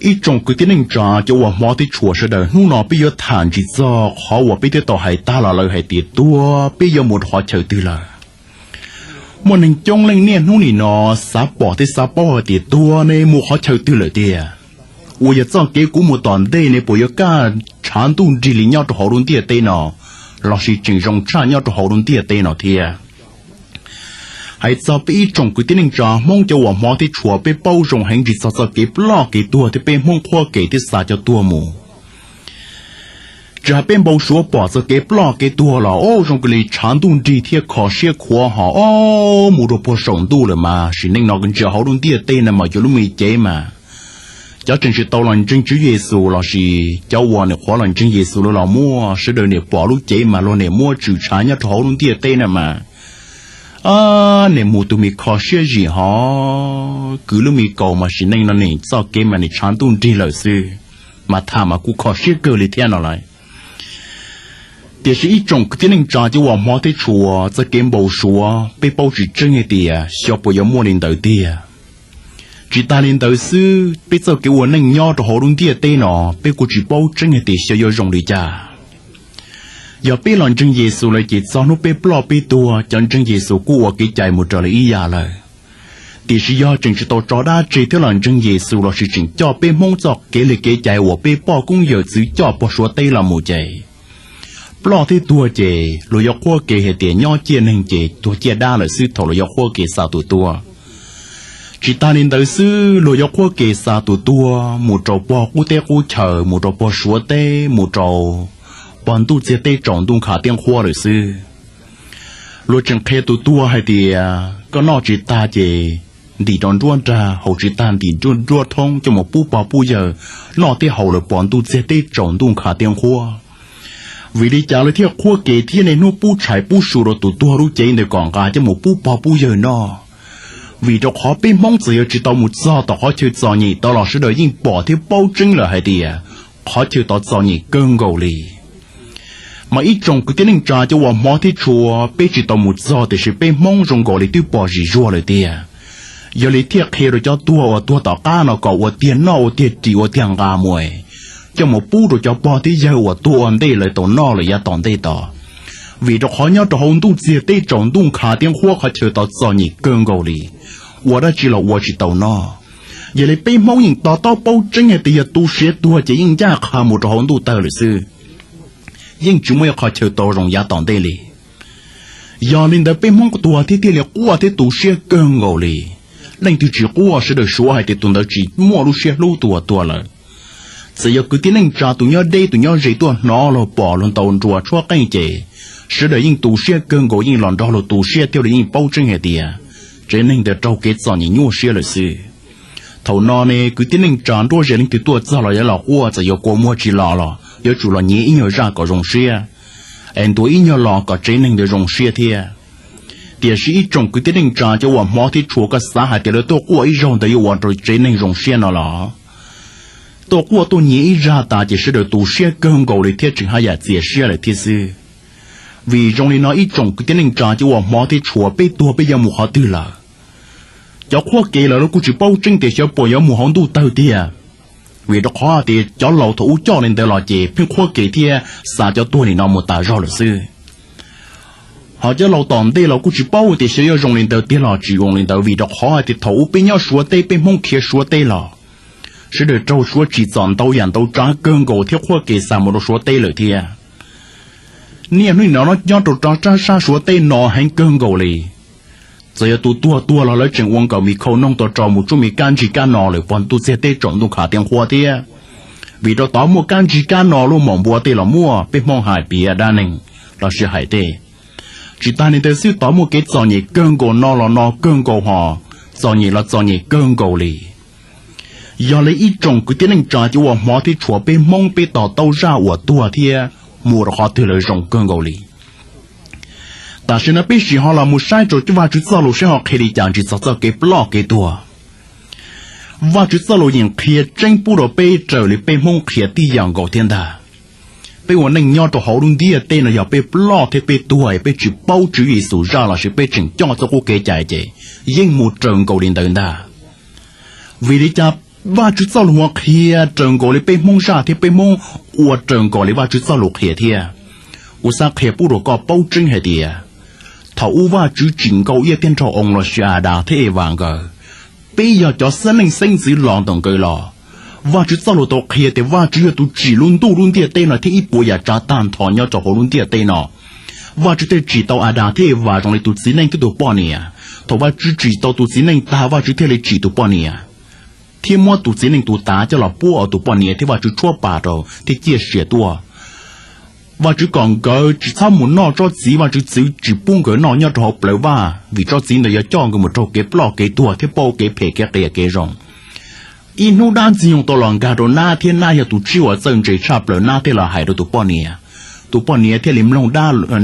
Ib tsoom kwv tij neej tsa cov uas hmov thiab tshua sawv daws, hnub no peb yuav tham ntsis txog qhov uas peb twb tau hais tag los lawm hais tias tuag peb yuav mus rau qhov chaw twg lawm. Muaj neeg coob leej niaj hnub nim no xav pom thiab xav paub hais tias tuag ne mus qhov chaw twg lawm tiag. Uas yog txoj kev kuv mus tom ntej ne puas yuav kaj tshav ntuj nrig li nyob rau hauv lub ntiaj teb no, lossis tseem zoo tshaj nyob rau hauv lub ntiaj teb no thiab. Hais txog peb ib tsoom kwv tij neej tsa hmoob cov uas hmov thiab tshua, peb paub zoo heev ntsis txog txoj kev ploj kev tuag thiab peb hmoob qhuab kev thiab xa cov tuag mus. Tsis hais peb npau suav pom txoj kev ploj kev tuag los o zoo kawg li, tshav ntuj nrig thiab kho siab khuav ho o mus rau puag saum ntuj lawm mas sim neej no ntsia hauv lub ntiaj teb no mas yuav lub me cev mas cov tseem tsis tau los ntseeg Tswv Yexus lossis cov uas nim qhuav los ntseeg Yexus lawm los muaj sawv daws nim pom lub cev mas luag nim muab tswm tshav nyob rau hauv lub ntiaj teb no mas nim mus tus me kho siab zim ho kwv lub me kaus mas sim neej no nim txoj kev mas nim tshav ntuj nrig lawm xwb. Mas tham mas kuj kho siab kawg li thiab no lawm. Tiam sis ib tsoom kwv tij neej tsa cov uas hmov thiab tshua, txoj kev npau suav peb paub tsis tseeb hais tias xyov puas yuav muaj li ntawd tiag. Tsis tas li ntawd xwb, peb txoj kev ua neej nyob rau hauv lub ntiaj teb no peb kuj tsis paub tseeb hais tias xyov yuav zoo li cas. Yog peb los ntseeg Yexus lawm ces txog hnub peb ploj peb tuag cov ntseeg Yexus kuj ua kev cai mus raws li ib yam lawm. Tiam sis yog tseem tsis tau tso dab tseg thiab los ntseeg Yexus lossis tseem coj peb hmoob txoj kev li kev cai uas peb poj koob yawm txwv coj puag Suav teb los mus ces ploj thiab tuag ces luag yuav qhuab kev hais tias nyob ciaj neeg ces tuag ciaj dab lawm xwb thaum luag yuav qhuab kev xa tus tuag. Tsis tas li ntawd xwb, luag yuav qhuab kev xa tus tuag mus rau puag qub teb qub chaw, mus rau puag Suav teb, mus rau puag ntuj txiag teb tsaus ntuj nkhav tiab nqhuab lawm xwb. Luag tseem qhia tus tuag hais tias koj noj tsis tag ces ntim rau nruab nrag, haus tsis tag ntim nruab thoob coj mus pub pog pub yawg noj thiab haus lawm puag ntuj txiag teb tsaus ntuj nkhav tiab nqhuab. Vim li cas lawv thiaj qhuab kev thiab niaj hnub pub tshais pub su rau tus tuag lub cev ntawd kom nqa coj mus pub pog pub yawg noj? Vim rau qhov peb hmoob txawm yuav tsis tau mus txog tom qhov chaw txom nyem tod los sawv daws yeej pom thiab paub tseeb lawm hais tias qhov chaw tod txom nyem kawg nkaus li. Mas ib tsoom kwv tij neej tsa cov uas hmov thiab tshua, peb tsis tau mus txog tiam sis peb hmoob zoo nkaus li twb pom zim zuag lawm tiag. Yog li thiaj qhia rau cov tuag uas tuag tom qab no kom ua tiag noj ua tiag ris ua tiag nqa mus coj mus pub rau cov pog thiab yawg uas tuag ua ntej lawv tau noj lawm yav tom ntej tod. Vim rau qhov nyob rau hauv ntuj txiag teb tsaus ntuj nkhav tiab nqhuab qhov chaw tod txom nyem kawg nkaus li, ua dab tsi los ua tsis tau noj. Yog li peb hmoob yeej to taub paub tseeb hais tias yog tu siav tuag ces yeej ncaj qha mus rau hauv ntuj tawg lawm xwb, yeej tsis muaj ib qhov chaw tau zoo yav tom ntej li. Yog li ntawd peb hmoob tuag thiab thiaj li quaj thiab tu siab kawg nkaus li. Leej twg tsis quaj, sawv daws suav hais tias tus ntawd tsis muaj lub siab hlub tus uas tuag lawm. Txawm yog kwv tij neej tsa tus nyob deb tus nyob ze tuaj hnov los pom los ntaus nruas tshuab qeej ces sawv daws yeej tu siab kawg nkaus, yeej los nrog luag tu siab thiab luag yeej paub tseeb hais tias tsev neeg ntawd raug kev txom nyem nyuaj siab lawm xwb. Thaum no ne kwv tij neej tsa nruab ze leej twg tuaj txog los yuav los quaj, txawm yuav kua muag tsis los los yuav tsum los nyiav ib nyuag zaj kom zoo siab, es ntuas ib nyuag los kom tsev neeg ntawd zoo siab thiab. Tiam sis ib tsoom kwv tij neej tsa cov uas hmov thiab tshua, koj xav hais tias lawv tuaj quaj ib zaug ntawd yuav ua rau tsev neeg zoo siab no los? Tuaj quaj tuaj nyiav ib zaj tas ces sawv daws tu siab kawg nkaus li thiab tseem haj yam txias siab lawm thiab xwb. Vim zoo li no ib tsoom kwv tij neej tsa cov uas hmov thiab tshua, peb tuag peb yuav mus qhov twg lawm? Cov qhuab kev lawv los kuj tsis paub tseeb tias xyov puas yuav mus hauv ntuj tawg tiag. Vim rau qhov tias cov laus thaum ub coj li ntawd los ces pheej qhuab kev thiab xa cov tuag li no mus tas zog lawm xwb. Ho cov laus tom ntej los kuj tsis paub tias xyov yuav zoo li ntawd tiag los tsis zoo li ntawd, vim rau qhov tias thaum ub peb nyob Suav teb, peb hmoob khiav Suav teb los sawv daws raug Suav tsim txom ntau yam ntau tsav kawg nkaus thiab qhuab kev xa mus rau Suav teb lawm thiab. Niaj hnub no nyob rau rov sab sab Suav teb no heev kawg nkaus li. Txawm yog tus tuag tuag los lawv tseem ua nkaum me khau noog tau rau mus tsuj me kab ntsig kab no lawm puag ntuj txiag teb tsaus ntuj nkhav tiab nqhuab thiab. Vim rau tod muaj kab ntsig kab no luaj mom npua tej los muaj, peb hmoob hais piav dab neeg lossis hais tej. Tsis tas li ntawd xwb, tod muaj kev txom nyem kawg nkaus, no los no kawg nkaus ho, txom nyem los txom nyem kawg nkaus li. Yog li ib tsoom kwv tij neej tsa cov uas hmov thiab tshua, peb hmoob peb to taub zaj uas tuag thiab mus rau qhov twg lawv zoo kawg nkaus li. Tam sim no peb sim ho los mus saib rau Vajtswv txoj lus saib ho qhia li cas ntsis txog txoj kev ploj kev tuag. Vajtswv txoj lus yeej qhia tseeb pub rau peb raws li peb hmoob qhia tib yam nkaus thiab ntag. Peb ua neej nyob rau hauv lub ntiaj teb no yog peb ploj thiab peb tuag es peb tsis paub Tswv Yexus zaj lossis peb tseem coj txoj qub kev cai ces yeej mus raws nkaus li ntawd ntag. Vim li cas Vajtswv txoj lus qhia raws nkaus li peb Hmoob zaj thiab peb Hmoob ua raws nkaus li Vajtswv txoj lus qhia thiab. Kuv xav qhia pub rau koj paub tseeb hais tias thaum ub Vajtswv tsim Nkauj Iab thiab Nraug Oo los sis Adas thiab Evas nkawd, peb yog cov xeeb neej xeeb ntxwv los ntawm nkawd los, Vajtswv txoj lus tau qhia tias Vajtswv yog tus tsim lub ntuj lub ntiaj teb no thiab ib puas yam tsav tag nrho nyob rau hauv lub ntiaj teb no. Vajtswv thiaj tsim tau Adas thiab Evas zoo li tus txiv neej thiab tus poj niam. Thaum Vajtswv tsim tau tus txiv neej tag, Vajtswv thiaj li tsim tus poj niam thiab muab tus txiv neej tus tav coj los puab ua tus poj niam thiab Vajtswv tshuab pas rau thiab ciaj sia tuaj. Vajtswv kom nkawd tsis txhob mus noj tsob txiv, Vajtswv txwv tsis pub nkawd noj nyob rau hauv plawv vaj, vim tsob txiv ntawd yuav coj nkawd mus raug kev ploj kev tuag thiab pauj kev phem kev qias kev zoo. Ib hnub dab ntxwg nyoog tau los nkag rau nab thiab nab yog tus tsib uas txawj ntse tshaj plaws, nab thiaj los hais rau tus poj niam. Tus poj niam thiaj li mloog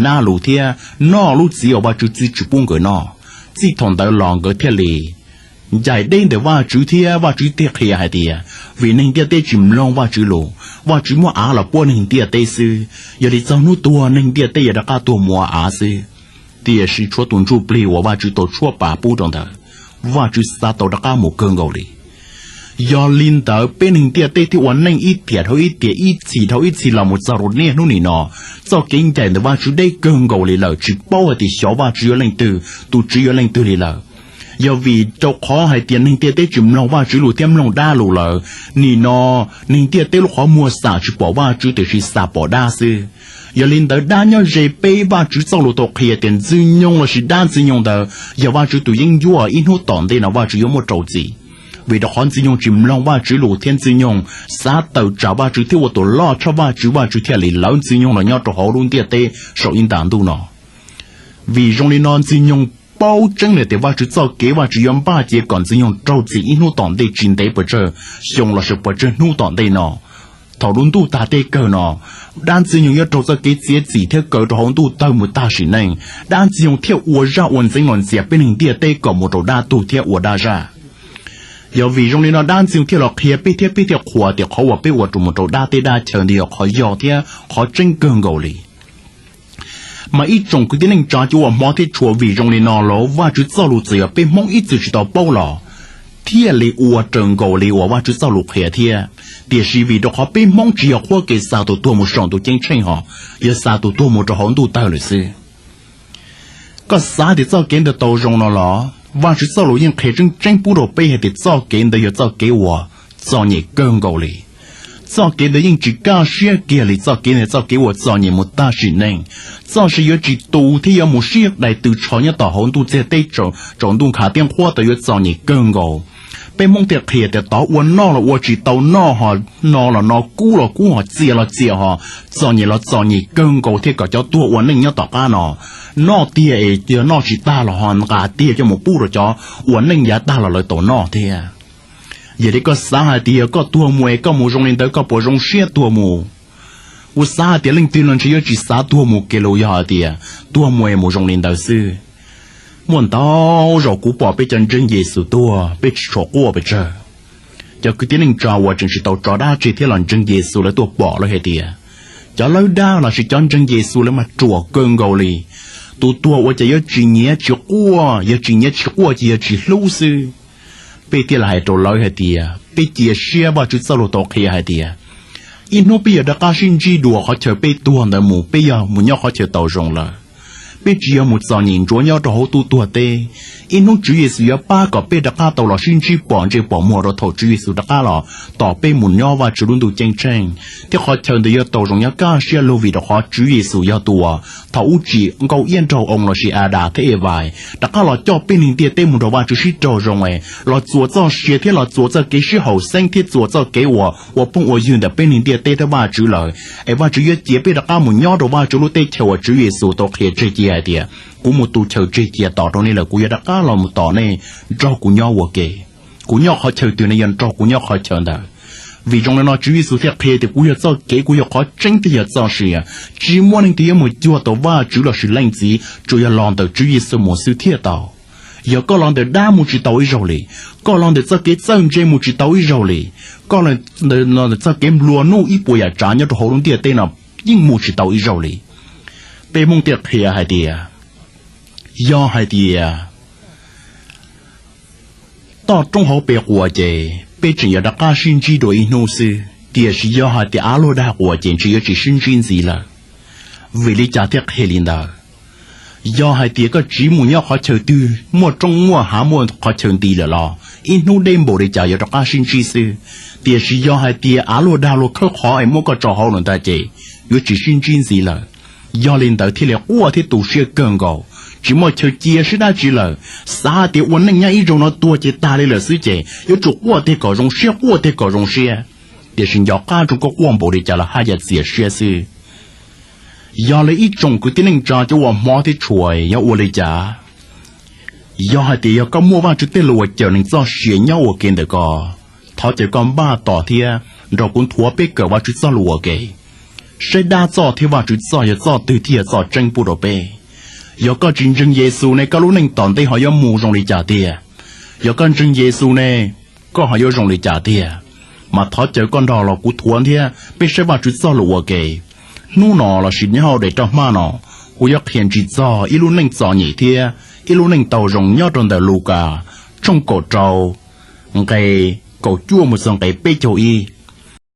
nab lus thiab noj lub txiv uas Vajtswv txwv tsis pub nkawd noj. Txij thaum ntawd los nkawd thiaj li ncaim deb ntawm Vajtswv thiab Vajtswv thiaj qhia hais tias vim neeg ntiaj teb tsis mloog Vajtswv lus, Vajtswv muab av los puab neeg ntiaj teb xwb, yog li txog hnub tuag neeg ntiaj teb yuav rov qab tuag mus ua av xwb. Tiam sis tshuav tus ntsuj plig uas Vajtswv tau tshuab pas pub rau ntawd, Vajtswv xav tau rov qab mus kawg nkaus li. Yog li ntawd peb neeg ntiaj teb thiaj ua neej ib tiam dhau ib tiam, ib txhis dhau ib txhis los mus txog rau niaj hnub nim no. Txoj kev ncaim ntawm Vajtswv deb kawg nkaus li lawm, tsis paub hais tias xyov Vajtswv yuav leej twg, tus Tswv yuav leej twg li lawm. Yog vim rau qhov hais tias neeg ntiaj teb tsis mloog Vajtswv lus thiab mloog dab lus lawm, nim no neeg ntiaj teb lub qhov muag xam tsis pom Vajtswv tiam sis xam pom dab xwb. Yog li ntawd dab nyob ze peb, Vajtswv txoj lus tau qhia tias Ntxwg Nyoog lossis dab Ntxwg Nyoog ntawd yog Vajtswv tus yeeb ncuab, ib hnub tom ntej no Vajtswv yuav muab rau txim. Vim rau qhov Ntxwg Nyoog tsis mloog Vajtswv lus thiab Ntxwg Nyoog xav tawm tsam Vajtswv thiab ua tus loj tshaj Vajtswv, Vajtswv thiaj li lawv Ntxwg Nyoog los nyob rau hauv lub ntiaj teb saum ib nta ntuj no. Vim zoo li no Ntxwg Nyoog paub tseeb li tias Vajtswv txoj kev, Vajtswv yuav npaj cia kom Ntxwg Nyoog raug txim ib hnub tom ntej tsis ntev pes tsawg xyoo los sis pes tsawg hnub tom ntej no. Thaum lub ntuj tag teb kawg no, dab Ntxwg Nyoog yuav raug txoj kev txiav txim thiab kaw rau hauv ntuj tawg mus tag sim neej. Dab Ntxwg Nyoog thiaj ua zaj ua ntxeev los ntxias peb neeg ntiaj teb kom mus rau dab tug thiab ua dab zaj. Yog vim zoo li no dab Ntxwg Nyoog thiaj los qhia peb thiab peb thiaj qhuas tias qhov uas peb ua rau mus rau dab teb dab chaw ntawd yog qhov yog thiab qhov tseeb kawg nkaus li. Mas ib tsoom kwv tij neej tsa cov uas hmov thiab tshua, vim zoo li no los Vajtswv txoj lus txawm yog peb Hmoob ib txwm tsis tau paub los thiaj li ua raws nkaus li uas Vajtswv txoj lus qhia thiab. Tiam sis vim rau qhov peb Hmoob tsis yog qhuab kev xa tus tuag mus saum ntuj ceeb tsheej hos, yog xa tus tuag mus rau hauv ntuj tawg lawm xwb. Koj xav tias txoj kev ntawd tau zoo no los? Vajtswv txoj lus yeej qhia tseeb tseeb pub rau peb hais tias txoj kev ntawd yog txoj kev uas txom nyem kawg nkaus li. Txoj kev ntawd yeej tsis kaj siab kiag li, txoj kev ntawd txoj kev uas txom nyem mus tag sim neej. Txoj sia yuav tsis tu thiab yuav mus sib dais tw tsho nyob tom hauv ntuj txiag teb, tsaus ntuj nkhav tiab nqhuab tau yuav txom nyem kawg nkaus. Peb Hmoob thiaj qhia tias tod ua noj los ua tsis tau noj, ho no los no, kub los kub, ho txias los txias, ho txom nyem los txom nyem kawg nkaus thiaj kom cov tuag ua neej nyob tom qab no. Noj tiag es yog noj tsis tag los ho nqa tiag coj mus pub rau cov ua neej yav tag los lawv tau noj thiab. Yog li koj xav hais tias yog koj tuag mus es koj mus zoo li ntawd koj puas zoo siab tuag mus? Kuv xav hais tias leej twg los ntshe yuav tsis xav tuag mus kiag los yog hais tias tuag mus es mus zoo li ntawd xwb. Muaj ntau zaus kuv pom peb cov ntseeg Yexus tuag peb tsis tshua quaj pes tsawg. Cov kwv tij neej tsa uas tseem tsis tau tso dab tseg thiab los ntseeg Yexus lawv tuaj pom lawv hais tias cov lawb dab lossis cov ntseeg Yexus lawv mas ruam kawg nkaus li. Tus tuag ua cas yuav tsis nyiav tsis quaj, yog tsis nyiav tsis quaj ces yog tsis hlub xwb. Peb thiaj li hais rau lawv hais tias peb cia siab, Vajtswv txoj lus tau qhia hais tias ib hnub peb yuav rov qab sib ntsib dua qhov chaw peb tuag ntawd mus, peb yog mus nyob qhov chaw tau zoo lawm. Peb tsis yog mus txom nyem ntsuav nyob rau hauv ntuj tuag teb. Ib hnub Tswv Yexus yuav pab kom peb rov qab tau los sib ntsib pom ntsej pom muag rau thaum Tswv Yexus rov qab los tos peb mus nyob Vajtswv lub ntuj ceeb tsheej. Thiab qhov chaw ntawd yuav tau zoo nyob kaj siab lug vim rau qhov Tswv Yexus yog tus uas thaum ub tsim Nkauj Iab Nraug Oo lossis Adas thiab Evas rov qab los coj peb neeg ntiaj teb mus nrog Vajtswv sib raug zoo es los txuas txoj sia thiab los txuas txoj kev sib haum xeeb thiab txuas txoj kev uas ua phooj ua ywg ntawm peb neeg ntiaj teb thiab Vajtswv lawm. Es Vajtswv yuav cia peb rov qab mus nyob rau Vajtswv lub teb chaws uas Tswv Yexus tau qhia tseg cia hais tias kuv mus tu chaw tseg cia tos rau nej lawm kuv yuav rov qab los mus tos nej nrog kuv nyob ua ke. Kuv nyob qhov chaw twg nej yuav nrog kuv nyob qhov chaw ntawd. Vim zoo li no Tswv Yexus thiaj qhia tias kuv yog txoj kev, kuv yog qhov tseeb thiab yog txoj sia. Tsis muaj neeg twg yuav mus cuag tau Vajtswv lossis Leej Txiv, tsuas yog los ntawm Tswv Yexus mus xwb thiaj tau. Yog koj los ntawm dab mus tsis tau ib zaug li, koj los ntawm txoj kev txawj ntse mus tsis tau ib zaug li, koj los ntawm txoj kev nplua nuj ib puas yam tsav nyob rau hauv lub ntiaj teb no yeej mus tsis tau ib zaug li. Peb Hmoob thiaj qhia hais tias, yog hais tias toj roob hauv pes quas ces Peb tseem yuav rov qab sib ntsib dua ib hnub xwb, tiam sis yog hais tias av luaj dag quas ces ntshe yuav tsis sib ntsib ntxiv lawm. Vim li cas thiaj qhia li ntawd? Yog hais tias koj tsiv mus nyob qhov chaw twg muaj roob muaj hav muaj qhov chaw nti lawm los ib hnub deb npaum li cas yuav rov qab sib ntsib xwb. Tiam sis yog hais tias av luaj dag luag khawb qhov es muab koj tso hauv lawm ntag ces yuav tsis sib ntsib ntxiv lawm. Yog li ntawd thiaj li quaj thiab tu siab kawg nkaus, tsis muaj chaw cia siab dab tsi lawm, xav tias ua neej nyob ib zaug no tuag ces tag li lawm xwb ces yuav tsum quaj tiag kom zoo siab, quaj tiag kom zoo siab. Tiam sis nco qab zoo koj quaj npaum li cas los haj yam txias siab xwb. Yog li ib tsoom kwv tij neej tsa cov uas hmov thiab tshua, yog ua li cas? Yog hais tias yog koj muaj Vajtswv tej lus uas cawm neeg txoj sia nyob ua ke ntawm koj, thov caw koj npaj tos thiab nrog kuv nthuav peb kawm Vajtswv txoj lus ua ke, saib dab txoj thiab Vajtswv txoj yog txoj twg thiaj yog txoj tseeb pub rau peb. Yog koj tsis ntseeg Yexus ne, koj lub neej tom ntej ho yuav mus zoo li cas tiag? Yog koj ntseeg Yexus ne, koj ho yuav zoo li cas tiag? Mas thov caw koj nrog los kuv nthuav thiab peb saib Vajtswv txoj lus ua ke. Hnub no lossis nyob hauv daim roj hmab no, kuv yuav qhia ntsis txog ib lub neej txom nyem thiab ib lub neej tau zoo nyob rau ntawm Lukas tshooj kaum rau, nqe kaum cuaj mus txog nqe peb caug ib.